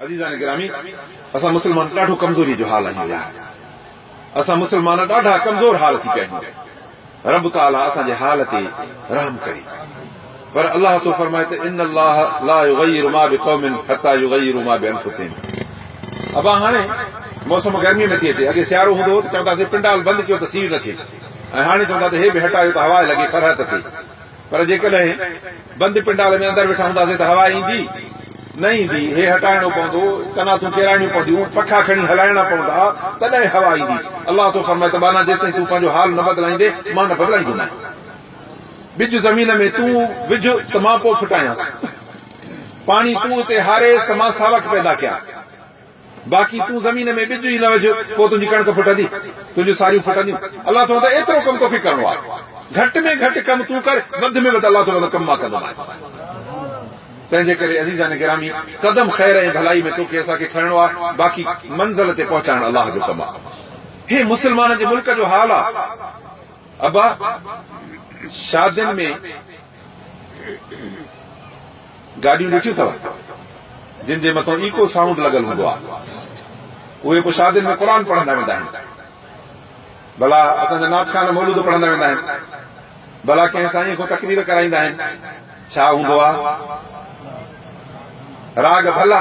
عزيزان گرامي اسان مسلمان ڏاڍو ڪمزوري جو حال آهيون يار اسان مسلمان ڏاڍا ڪمزور حال ٿي پيا آهيون رب تعالي اسان جي حال تي رحم ڪري پر الله ٿو فرمائي ته ان الله لا يغير ما بقوم حتى يغيروا ما بانفسهم ابا هاڻي موسم گرمي ۾ ٿي اچي اڳي سيارو هوندو هو ته چوندا هئاسين پنڊال بند ڪيو ته سيء نه ٿئي ۽ هاڻي چوندا ته هي به هٽايو ته هوا لڳي فرحت ٿئي پر جيڪڏهن بند پنڊال ۾ اندر ويٺا هونداسين ته هوا ايندي؟ نه ايندي. هي هٽائڻو پوندو، قناتون ڪيرائڻيون پونديون، پکا کڻي هلائڻا پوندا، تڏهن هوا ايندي. الله ٿو فرمائي ته ٻانها جيستائين تون پنهنجو حال نه بدلائيندين، مان نه بدلائيندومانء. ٻج زمين ۾ تون وجهه ته مان پوء ڦٽايانس. پاڻي تون اتي هاريس ته مان ساوڪ پيدا ڪيانس. باقي تون زمين ۾ ٻج ئي نه وجهه، پوء تنهنجي ڪڻڪ ڦٽندي، تنهنجون ساريون ڦٽنديون. الله ٿو ته ايترو ڪم توکي ڪرڻو آهي. گهٽ ۾ گهٽ ڪم تون ڪر، وڌ ۾ وڌ الله ٿو ته ڪم مان ڪندومانء. تنهن جي ڪري عزيزان گرامي، قدم خير ۽ ڀلائي ۾ توکي اسان کي کڻڻو آهي، باقي منزل تي پهچائڻ الله جو ڪم آهي. هي مسلمانن جي ملڪ جو حال آهي. ابا! شادين ۾. گاڏيون ڏٺيون اٿو جن جي مٿان ايڪو سائونڊ لڳل هوندو آهي اهي پوء شادين ۾ قرآن پڙهندا ويندا آهن ڀلا اسان جا نعت خوان مولود پڙهندا ويندا آهن ڀلا ڪنهن سائين کان تقرير ڪرائيندا آهن ڇا هوندو آهي راڳ ڀلا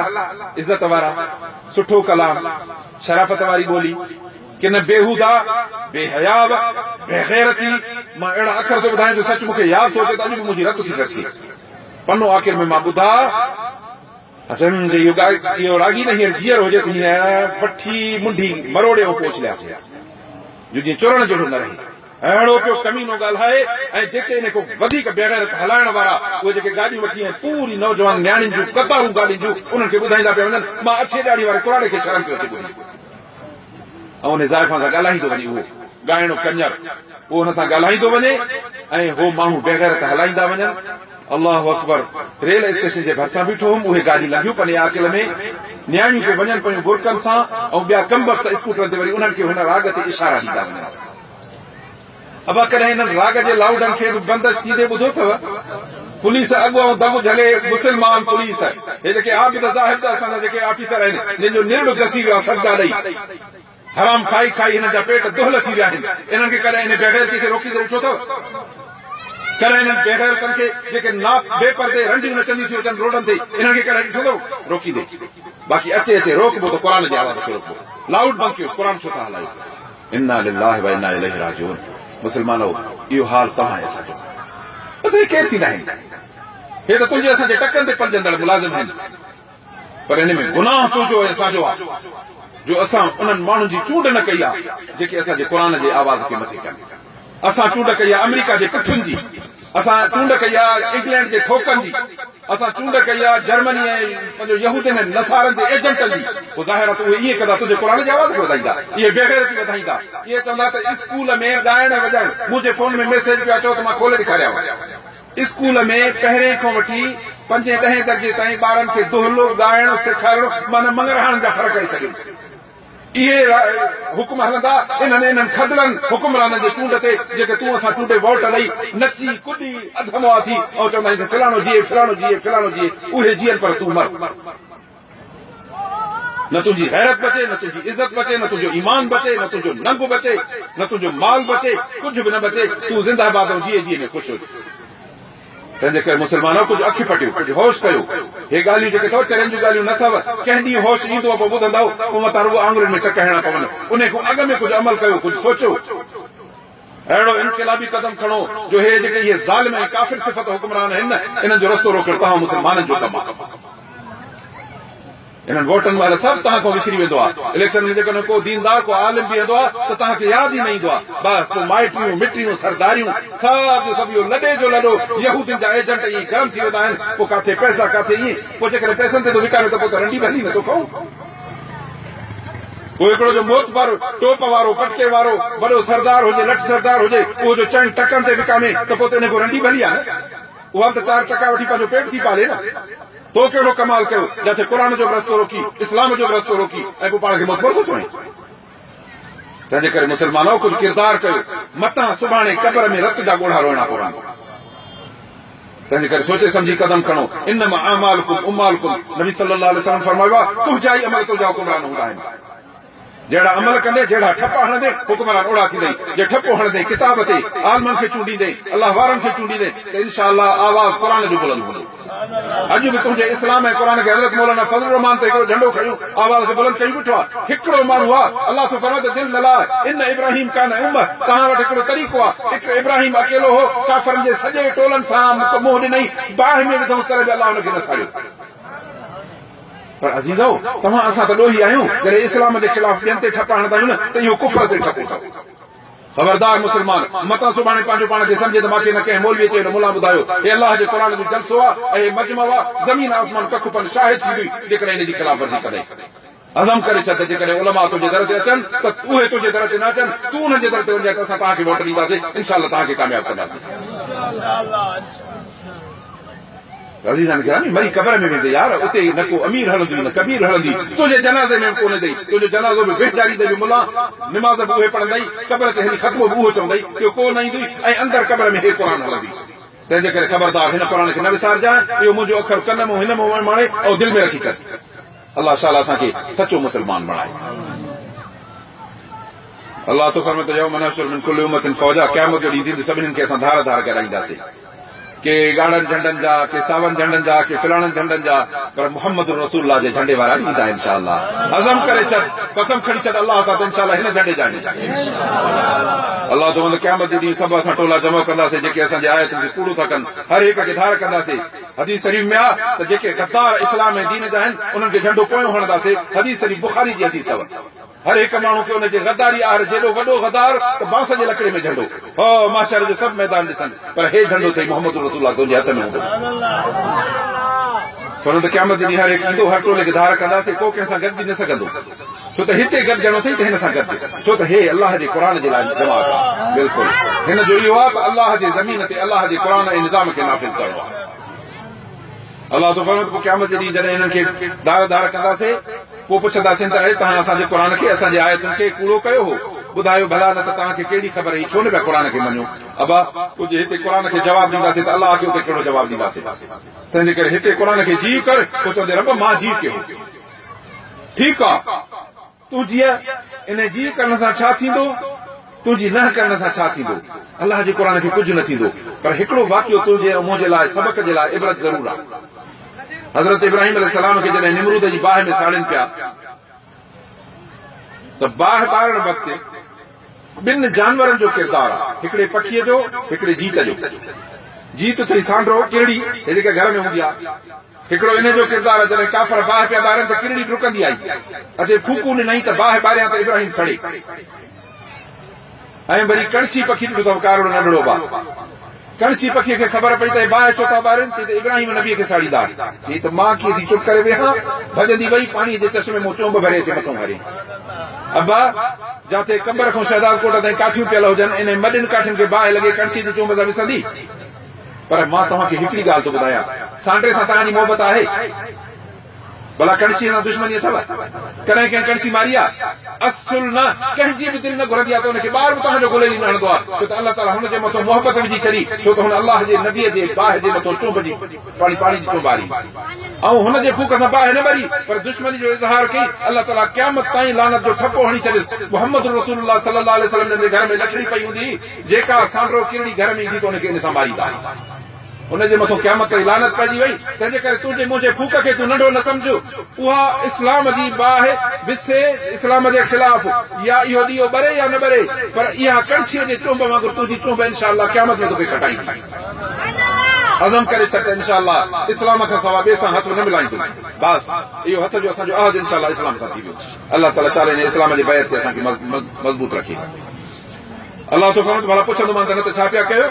عزت وارا سٺو ڪلام شرافت واري ٻولي ڪن بيهوده، بي حياء، بي غيرتي، مان اهڙا اکر ٿو ٻڌايان جو سچ مون کي ياد ٿو اچي ته اڄ به منهنجي رت ٿي ڪڇي. پنو آخر ۾ مان ٻڌا اچن جي اهو اهو راڳي نه هينئر جيئرو هجي ته هينئر وٺي منڍي مروڙي ۽ پوء اڇلياسين ها جو جيئن چرڻ جهڙو نه رهي. اهڙو پيو ڪمينو ڳالهائي ۽ جيڪي ان کان وڌيڪ بيغيرت هلائڻ وارا اهي جيڪي گاڏيون وٺي ۽ پوري نوجوان نياڻين جون قطارون گاڏين جون انهن کي ٻڌائيندا پيا وڃن مان اڇي ڏاڙهي واري ڪراڙي کي شرم پيو اچي ٻڌي. ۽ ان زائفان سان ڳالهائيندو وڃي اهو ڳائڻو ڪڃر اهو ان سان ڳالهائيندو وڃي ۽ هو ماڻهو بيغيرت هلائيندا وڃن الله اڪبر ريل اسٽيشن جي ڀرسان بيٺو هوم اهي گاڏيون لنگهيون پني عاقل ۾ نياڻيون پيون وڃن پيون برقن سان ۽ ٻيا ڪمبخت اسڪوٽرن تي وري انهن کي هن راڳ تي اشارا ڏيندا وڃن. ابا ڪڏهن انهن راڳ جي لائوڊن کي به بندش ٿيندي ٻڌو اٿو؟ پوليس اڳ ۽ دڳ جهلي مسلمان پوليس هي جيڪي عابد زاهد اسان جا جيڪي آفيسر آهن جن جو نرڙ گسي ويو آهي سجدا ڏئي حرام کائي کائي هنن جا پيٽ دهل ٿي ويا آهن انهن کي ڪڏهن انهي بيغيرتي کي روڪيندي ڏٺو اٿو؟ ڪڏهن انهن بيغيرتن کي جيڪي نا بي پردي رنڊيون نچنديون ٿيون اچن روڊن تي انهن کي ڪڏهن ڏٺو اٿو روڪيندي؟ باقي اچي اچي روڪبو ته قرآن جي آواز کي روڪبو لائوڊ بند ڪيو قرآن ڇو ٿا هلايو؟ انا لله و انا اليه راجعون مسلمانو اهو حال توهان ۽ اسان جو آهي ته هي ڪير ٿيندا آهن هي ته تنهنجي اسان جي ٽڪن تي پلجندڙ ملازم آهن پر ان ۾ گناهه تنهنجو ۽ اسان جو آهي جو اسان انهن ماڻهن جي چونڊ نه ڪئي آهي جيڪي اسان جي قرآن جي آواز کي مٿي ڪن اسان چونڊ ڪئي آهي آمريڪا جي پٺن جي اسان چونڊ ڪئي آهي انگلينڊ جي ٿوڪن جي اسان چونڊ ڪئي آ جرمني ۽ پنهنجو يهودين ۽ نصارن جي ايجنٽن جي، پوء ظاهر آ ته اهي ائين ڪندا، تنهنجي قرآن جي آواز کي وڌائيندا، اهي بيغيرتي وڌائيندا، اهي چوندا ته اسڪول ۾ ڳائڻ ۽ وڄائڻ، منهنجي فون ۾ ميسيج پيو آ چئو ته مان کولي ڏيکاريانو. اسڪول ۾ پهرين کان وٺي پنجين ڏهين درجي تائين ٻارن کي دهلو ڳائڻ سيکارڻ معنيٰ مڱرهاڻن جا ڦر ڪري ڇڏيو. اهي حڪم هلندا انهن انهن کدڙن حڪمرانن جي چونڊ تي جيڪي تون اسان چونڊي ووٽ ڏئي نچي ڪڏي اڌ مئا ٿي ۽ چوندا آهيون ته فلاڻو جيئي فلاڻو جيئي فلاڻو جيئي اهي جيئن پر تون مر نه تنهنجي غيرت بچي نه تنهنجي عزت بچي نه تنهنجو ايمان بچي نه تنهنجو ننگ بچي نه تنهنجو مال بچي ڪجهه به نه بچي تون زنده باد ۽ جيئي جيئي ۾ خوش هج. تنهن جي ڪري مسلمانؤ ڪجهه اک پٽيو، ڪجهه هوش ڪيو. هي ڳالهيون جيڪي اٿئو، چرين جون ڳالهيون نه اٿئو. ڪنهن ڏينهن هوش ايندو پوء ٻڌندؤ، پوء متان رڳو آڱرين ۾ چڪ هڻڻا پون. انهي کان اڳ ۾ ڪجهه عمل ڪيو، ڪجهه سوچيو. اهڙو انقلابي قدم کڻو جو هي جيڪي اهي ظالم ۽ ڪافر صفت حڪمران آهن نه، انهن جو رستو روڪڻ توهان مسلمانن جو ڪم آهي. انهن ووٽن مهل سڀ توهان کان وسري ويندو آهي. اليڪشن ۾ جيڪڏهن ڪو ديندار ڪو عالم بيهندو آهي ته توهان کي ياد ئي نه ايندو آهي. بس پوء مائٽيون مٽيون سرداريون سڀ جو سڀ اهو لڏي جو لڏو يهودين جا ايجنٽ ائين گرم ٿي ويندا آهن. پوء ڪاٿي پئسا ڪاٿي ائين. پوء جيڪڏهن پئسن تي ٿو وڪامي ته پوء ته رنڊي ڀلي نه ٿو کائون. پوء هڪڙو جو معتبر ٽوپ وارو پٽڪي وارو وڏو سردار هجي لٺ سردار هجي اهو جو چئن ٽڪن تي وڪامي ته پوء ته ان کان رنڊي ڀلي آهي نه. اها به ته چار ٽڪا وٺي پنهنجو پيٽ ٿي پالي نه. تو ڪهڙو ڪمال ڪيو، جاٿي قرآن جو به رستو روڪي، اسلام جو به رستو روڪي ۽ پوء پاڻ کي معتبر ٿو چوين. تنهنجي ڪري مسلمانؤ ڪجهه ڪردار ڪيو، متان سڀاڻي قبر ۾ رت جا ڳوڙها روئڻا پون. تنهنجي ڪري سوچي سمجهي قدم کڻو. انما اعمالڪم عمالڪم نبي صلي الله عليه وسلم فرمايو آهي، تنهنجا ئي عمل تنهنجا حڪمران هوندا آهن. جهڙا عمل ڪندين، جهڙا ٺپا هڻندين، حڪمران اوڙا ٿيندئي. جي ٺپو هڻندين ڪتاب تي، عالمن کي چونڊيندين، الله وارن کي چونڊيندين ته انشاء الله آواز قرآن جو بلند هوندو. اڄ به تنهنجي اسلام ۽ قرآن کي حضرت مولانا فضل الرحمان ته هڪڙو جهنڊو کنيو آواز کي بلند ڪيون بيٺو آهي. هڪڙو ماڻهو آهي. الله ٿو فرمائي ته دل نه لاهه. ان ابراهيم ڪان امه توهان وٽ هڪڙو طريقو آهي. هڪ ابراهيم اڪيلو هو، ڪافرن جي سڄي ٽولن سان منهن ڏنائين، باهه ۾ وڌائون تڏهن به الله ان کي نه ساڙيو. پر عزيزؤ! توهان اسان ته ڏوهي آهيون، جڏهن اسلام جي خلاف ٻين تي ٺپا هڻندا آهيون نه ته اهو ڪفر تي ٺپو اٿئو. خبردار مسلمان! متان سڀاڻي پنهنجو پاڻ کي سمجهين ته ماکي نه ڪنهن مولويء چيو نه ملان ٻڌايو. هي الله جي قرآن جو جلسو آ ۽ هي مجمعو آ، زمين آسمان ڪک پن شاهد ٿيندوئي جيڪڏهن ان جي خلاف ورزي ڪندين. عزم ڪري ڇڏ ته جيڪڏهن علماء تنهنجي در تي اچن ته اهي تنهنجي در تي نه اچن، تون انهن جي در تي وڃجانء ته اسان توهان کي ووٽ ڏينداسين، انشاء الله توهان کي ڪامياب ڪنداسين. عزيزان گرامي مري قبر ۾ ويندي يار اتي نه ڪو امير هلندوئي نه ڪبير هلندوئي تنهنجي جنازي ۾ به ڪو نه ايندئي تنهنجو جنازو به ويهجاريندئي به ملان نماز به اهي پڙهندئي قبر تي هلي ختمو به اهو چوندئي ٻيو ڪو نه ايندوئي ۽ اندر قبر ۾ هي قرآن هلندوئي تنهنجي ڪري خبردار هن قرآن کي نه وسارجانء اهو منهنجو اکر ڪن مون هن مون ماڻي ۽ دل ۾ رکي ڇڏ الله شال اسان کي سچو مسلمان بڻائي. الله ٿو فرمائي ته يوم نحشر من ڪل امة فوجا قيامت جو ڏينهن ٿيندو سڀني کي اسان ڌار ڌار گڏائينداسين ڪي ڳاڙهن جهنڊن جا ڪي ساون جهنڊن جا ڪي فلاڻن جهنڊن جا پر محمد رسول الله جي جهنڊي وارا به ايندا انشاء الله عزم ڪري ڇڏ قسم کڻي ڇڏ الله سان ته انشاء الله هن جهنڊي جا آهيون الله ٿو فرمائي قيامت جو ڏينهن سڀ اسان ٽولا جمع ڪنداسين جيڪي اسان جي آيتن کي ڪوڙو ٿا ڪن هر هڪ کي ڌار ڪنداسين حديث شريف ۾ آ ته جيڪي غدار اسلام ۽ دين جا آهن انهن کي جهنڊو پويون هڻنداسين حديث شريف بخاري جي حديث اٿو هر هڪ ماڻهو کي ان جي غداري آهر جيڏو وڏو غدار ته بانس جي لڪڙي ۾ جهنڊو. هو محشر جو سڀ ميدان ڏسن پر هي جهنڊو ٿئي محمد رسول الله تنهنجي هٿ ۾ هوندو. ڇو نه ته قيامت جي ڏينهن هر هڪ ايندو هر ٽولي کي ڌار ڪنداسين ڪو ڪنهن سان گڏجي نه سگهندو. ڇو ته هتي گڏجڻو اٿئي ته هن سان گڏج ڇو ته هي الله جي قرآن جي لاء جماعت آ. بلڪل هن جو اهو آ ته الله جي زمين تي الله جي قرآن ۽ نظام کي نافذ ڪرڻو آ. الله ٿو فرمائي ته پوء قيامت جي ڏينهن جڏهن انهن کي ڌار ڌار ڪنداسين، پوء پڇنداسين ته اي توهان اسان جي قرآن کي، اسان جي آيتن کي، ڪوڙو ڪيو هو؟ ٻڌايو ڀلا نه ته توهان کي ڪهڙي خبر هئي، ڇو نه پيا قرآن کي مڃو؟ ابا! پوء جي هتي قرآن کي جواب ڏينداسين ته الله کي اتي ڪهڙو جواب ڏينداسين؟ تنهنجي ڪري هتي قرآن کي جيء ڪر، پوء چوندين رب مان جيء ڪيو هو. ٺيڪ آ! تنهنجيء ان جيء ڪرڻ سان ڇا ٿيندو؟ تنهنجي نه ڪرڻ سان ڇا ٿيندو؟ الله جي قرآن کي ڪجهه نه ٿيندو، پر هڪڙو واقعو تنهنجي ۽ منهنجي لاء سبق جي لاء عبرت ضرور آهي. حضرت ابراهيم عليه السلام کي جڏهن نمرود جي باهه ۾ ساڙين پيا ته باهه ٻارڻ وقت ٻن جانورن جو ڪردار آهي، هڪڙي پکيء جو، هڪڙي جيت جو. جيت اٿئي سانڊرو، ڪرڙي، هي جيڪا گهر ۾ هوندي آهي. هڪڙو انهيء جو ڪردار آهي، جڏهن ڪافر باهه پيا ٻارين ته ڪرڙي ڊڪندي آئي، اچي ڦوڪون ڏنائين ته باهه ٻاريان ته ابراهيم سڙي. ۽ وري ڪڻڇي پکي ڏٺو اٿم، ڪارڙو ننڍڙو با. ڪڻڇي پکيء کي خبر پئي ته اهي باهه ڇو ٿا ٻارين؟ چئي ته ابراهيم نبيء کي ساڙيندا. چئي ته مان ڪيئن ٿي چپ ڪري ويهان؟ ڀڄندي وئي، پاڻيء جي چشمي مون چونب ڀري اچي مٿئون هريائين. ابا! جاتي قبر کان شهدادڪوٽ تائين ڪاٺيون پيل هجن، انهي مڏين ڪاٺين کي باهه لڳي ڪڻڇي جي چونب سان وسندي؟ پر مان توهان کي هڪڙي ڳالهه ٿو ٻڌايان، سانڊري سان توهان جي محبت آهي؟ ڀلا ڪڻڇيء سان دشمني اٿو؟ ڪڏهن ڪنهن ڪڻڇي ماري آ؟ اصل نه، ڪنهن جي به دل نه گهرندي آ ته ان کي ٻار به توهان جو گليلي نه هڻندو آ، ڇو ته الله تعاليٰ هن جي مٿو محبت وجهي ڇڏي، ڇو ته هن الله جي نبيء جي باهه جي مٿو چونب جي پاڻي پاڻي جي چونب هاري ۽ هن جي ڦوڪ سان باهه نه ٻري، پر دشمني جو اظهار ڪئي، الله تعاليٰ قيامت تائين لعنت جو ٺپو هڻي ڇڏيس. محمد رسول الله صلي الله عليه وسلم جن جي گهر ۾ لٺڙي پئي هوندي هئي، جيڪا سانڊرو ڪرڙي گهر ۾ ايندي ته ان کي ان سان ماريندا. ان جي مٿون قيامت تائين لعنت پئجي وئي، تنهنجي ڪري تنهنجي منهنجي ڦوڪ کي تون ننڍو نه سمجهه. اها اسلام جي باهه وسي اسلام جي خلاف يا اهو ڏيئو ٻري يا نه ٻري پر اها ڪڻڇيء جي چهنب وانگر تنهنجي چهنب انشاء الله قيامت ۾ توکي کٽائيندي. عزم ڪري ڇڏ ته انشاء الله اسلام کان سواء ٻئي سان هٿ نه ملائيندم. بس اهو هٿ جو اسان جو عهد انشاء الله اسلام سان ٿي ويو. الله تعالي شال انهي اسلام جي بيعت تي اسان کي مضبوط رکي. الله ٿو فرمائي ته ڀلا پڇندومان ته نه ته ڇا پيا ڪيو؟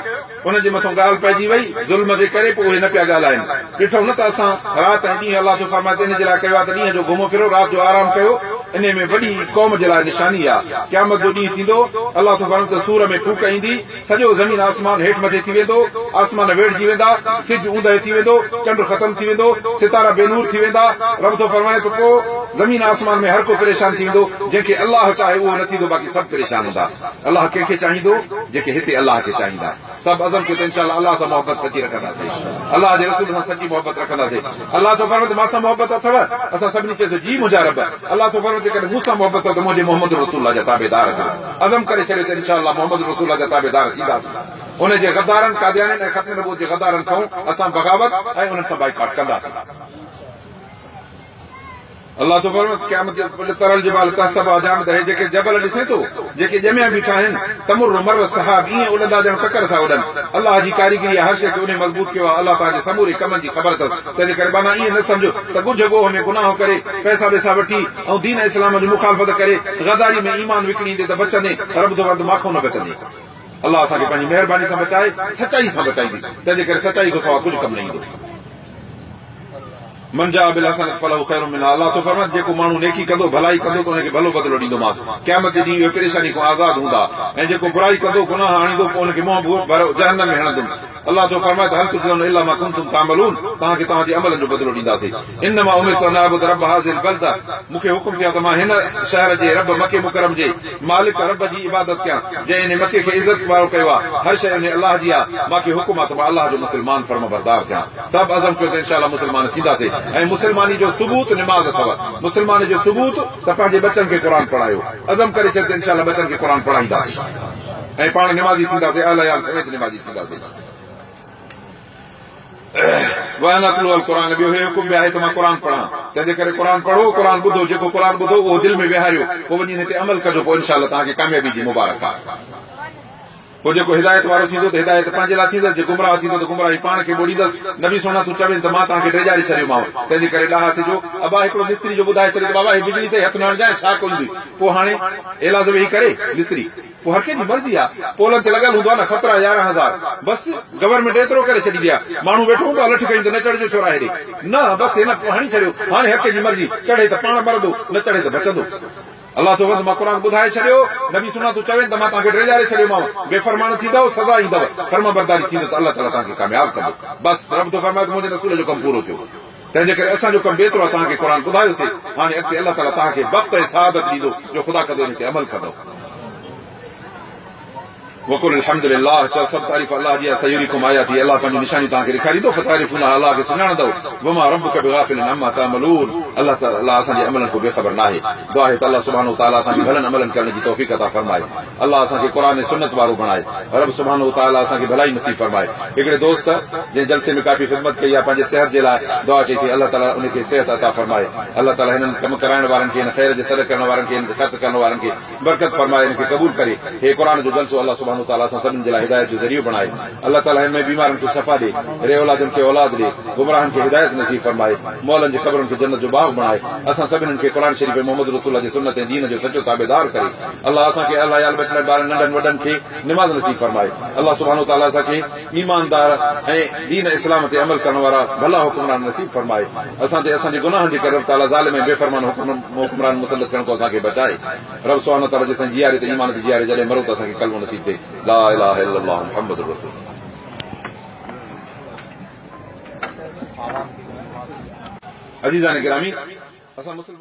انهن جي مٿون ڳالهه پئجي وئي، ظلم جي ڪري پوء اهي نه پيا ڳالهائين. ڏٺئون نه ته اسان رات ۽ ڏينهن الله ٿو فرمائي ته ان جي لاء ڪيو آهي ته ڏينهن جو گهمو ڦرو، رات جو آرام ڪيو، انهي ۾ وڏي قوم جي لاء نشاني آهي. قيامت جو ڏينهن ٿيندو، الله ٿو فرمائي ته صور ۾ ڦوڪ ايندي، سڄو زمين آسمان هيٺ مٿي ٿي ويندو، آسمان ويڙهجي ويندا، سج اوندهه ٿي ويندو، چنڊ ختم ٿي ويندو، ستارا بي نور ٿي ويندا، رب ٿو فرمائي ته پوء زمين آسمان ۾ هر ڪو پريشان ٿي ويندو، جنهن کي الله چاهي اهو نه ٿيندو باقي سڀ پريشان هوندا. الله ڪنهن کي چاهيندو؟ جيڪي هتي الله کي چاهيندا. سڀ عزم ڪيو ته انشاء الله الله سان محبت سچي رکنداسين. الله جي رسول سان سچي محبت رکنداسين. الله ٿو فرمائي ته مان سان محبت اٿو؟ اسان سڀني چيس جي منهنجا رب. الله ٿو فرمائي جيڪڏهن مون سان محبت اٿو ته منهنجي محمد رسول الله جا تابعدار ٿيو. عزم ڪري ڇڏيو ته انشاء الله محمد رسول الله جا تابعدار ٿينداسين. ان جي غدارن قاديانين ۽ ختم نبوت جي غدارن کان اسان بغاوت ۽ انهن سان بائيڪاٽ ڪنداسين. الله ٿو فرمائي ته قيامت جي ڏينهن تري الجبال تحسبها جامده هي جيڪي جبل ڏسين ٿو جيڪي ڄميا بيٺا آهن تمر مر السحاب ائين اڏندا ڄڻ ڪڪر ٿا اڏن. الله جي ڪاريگري آهي هر شيء کي انهي مضبوط ڪيو آهي الله توهان جي سموري ڪمن جي خبر اٿس تنهنجي ڪري ٻانها ائين نه سمجهه ته ڳجهه ڳوهه ۾ گناهه ڪري پئسا ٻيسا وٺي ۽ دين اسلام جي مخالفت ڪري غداري ۾ ايمان وڪڻيندي ته بچندين رب ٿو فرمائي ته مان کان نه بچندين. الله اسان کي پنهنجي مهرباني سان بچائي سچائي سان بچائيندي تنهنجي ڪري سچائي کان سوا ڪجهه ڪم نه ايندو. من جاء بالحسنة فله خير منها الله ٿو فرمائي ته جيڪو ماڻهو نيڪي ڪندو، ڀلائي ڪندو ته ان کي ڀلو بدلو ڏيندومانس، قيامت جي ڏينهن اهي پريشاني کان آزاد هوندا ۽ جيڪو برائي ڪندو، گناهه آڻيندو، پوء ان کي منهن ڀر جهنم ۾ هڻندم. الله ٿو فرمائي ته هل تجزون الا ما ڪنتم تعملون توهان کي توهان جي عملن جو بدلو ڏينداسين. انما امرت ان اعبد رب هذه البلدة مون کي حڪم ٿيو آهي ته مان هن شهر جي رب مڪي مڪرم جي مالڪ رب جي عبادت ڪيان جنهن هن مڪي کي عزت وارو ڪيو آهي هر شيء انهي الله جي آهي مان کي حڪم آهي ته مان الله جو مسلمان فرمانبردار ٿيان. سڀ عزم ڪيو ته انشاء الله مسلمان ٿينداسين ۽ مسلماني جو ثبوت نماز اٿو مسلماني جو ثبوت ته پنهنجي ٻچن کي قرآن پڙهايو عزم ڪري ڇڏ ته انشاء الله ٻچن کي قرآن پڙهائينداسين ۽ پاڻ نمازي ٿينداسين اهل عيال سميت نمازي ٿينداسين. وان اتلو القرآن ٻيو هي حڪم به آهي ته مان قرآن پڙهان تنهن جي ڪري قرآن پڙهو قرآن ٻڌو جيڪو قرآن ٻڌو اهو دل ۾ ويهاريو پوء وڃي ان تي عمل ڪجو پوء انشاء الله توهان کي ڪاميابي جي مبارڪ آهي. پوء جيڪو هدايت وارو ٿيندو ته هدايت پنهنجي لاء ٿيندس، جي گمراهه ٿيندو ته گمراهي پاڻ کي ٻوڙيندس. نبي سهڻا تون چوين ته مان توهان کي ڊيڄاري ڇڏيومانو، تنهن جي ڪري ڏاها ٿجو. ابا هڪڙو مستري جو ٻڌائي ڇڏي ته بابا هي بجلي تي هٿ نه هڻجانء ڇا ڪوئيندي. پوء هاڻي ايلاز ويهي ڪري مستري. پوء هر ڪنهن جي مرضي آ. پولن تي لڳل هوندو آ نه خطرا 11,000. بس گورنمينٽ ايترو ڪري ڇڏيندي آ. ماڻهو ويٺو هوندو آ لٺ کنيون ته نه چڙهجو ڇورا هيڏي. نه بس هن هڻي ڇڏيو. هاڻي هر ڪنهن جي مرضي. چڙهي ته پاڻ مرندو نه چڙهي ته بچندو. الله ٿو مان قرآن ٻڌائي ڇڏيو، نبي سهڻا تون چوين ته مان توهان کي ڊيڄاري ڇڏيومانو، بي فرمان ٿيندؤ سزا ايندؤ، فرمانبرداري ٿيندو ته الله تعاليٰ توهان کي ڪامياب ڪندو. بس رب ٿو فرمائي ته منهنجي رسول جو ڪم پورو ٿيو. تنهن جي ڪري اسان جو ڪم به ايترو آهي توهان کي قرآن ٻڌايوسين، هاڻي اڳتي الله تعاليٰ توهان کي بخت ۽ سعادت ڏيندو جو خدا ڪندو ان تي عمل ڪندؤ. وقل الحمد لله چؤ سڀ تعريف الله جي آهي سيريڪم آياته الله پنهنجون نشانيون توهان کي ڏيکاريندو فتعرفونها الله کي سڃاڻندؤ وما ربک بغافل عما تعملون الله تعالي اسان جي عملن کان بي خبر ناهي دعا آهي ته الله سبحانه وتعالي اسان کي ڀلن عملن ڪرڻ جي توفيق عطا فرمائي الله اسان کي قرآن ۽ سنت وارو بڻائي رب سبحانه وتعالي اسان کي ڀلائي نصيب فرمائي هڪڙي دوست جنهن جلسي ۾ ڪافي خدمت ڪئي آهي پنهنجي صحت جي لاء دعا چئي ٿي الله تعالي ان کي صحت عطا فرمائي الله تعالي هنن ڪم ڪرائڻ وارن کي هن خير جي سڏ ڪرڻ وارن کي هن خرچ ڪرڻ وارن کي برڪت فرمائي ان کي قبول ڪري. هي قرآن جو جلسو الله سبحانه وتعالي اسان سڀني جي لاء هدايت جو ذريعو بڻائي. الله تعالي هن ۾ بيمارن کي شفا ڏي، ري اولادن کي اولاد ڏي، گمراهن کي هدايت نصيب فرمائي، مئلن جي قبرن کي جنت جو باغ بڻائي، اسان سڀني کي قرآن شريف ۽ محمد رسول الله جي سنت ۽ دين جو سچو تابعدار ڪري. الله اسان کي اهل عيال ٻچڙن ٻارن ننڍن وڏن کي نماز نصيب فرمائي. الله سبحانه وتعالي اسان کي ايماندار ۽ دين اسلام تي عمل ڪرڻ وارا ڀلا حڪمران نصيب فرمائي. اسان تي اسان جي گناهن جي ڪري رب تعالي ظالم ۽ بي فرمان حڪمران مسلط ٿيڻ کان اسان کي بچائي. رب سبحانه وتعالي جيستائين جياري ته ايمان تي جياري جڏهن مرون ته اسان کي ڪلمو نصيب ٿئي لا اله الا الله محمد رسول الله. عزيزان گرامي اسان مسلمان.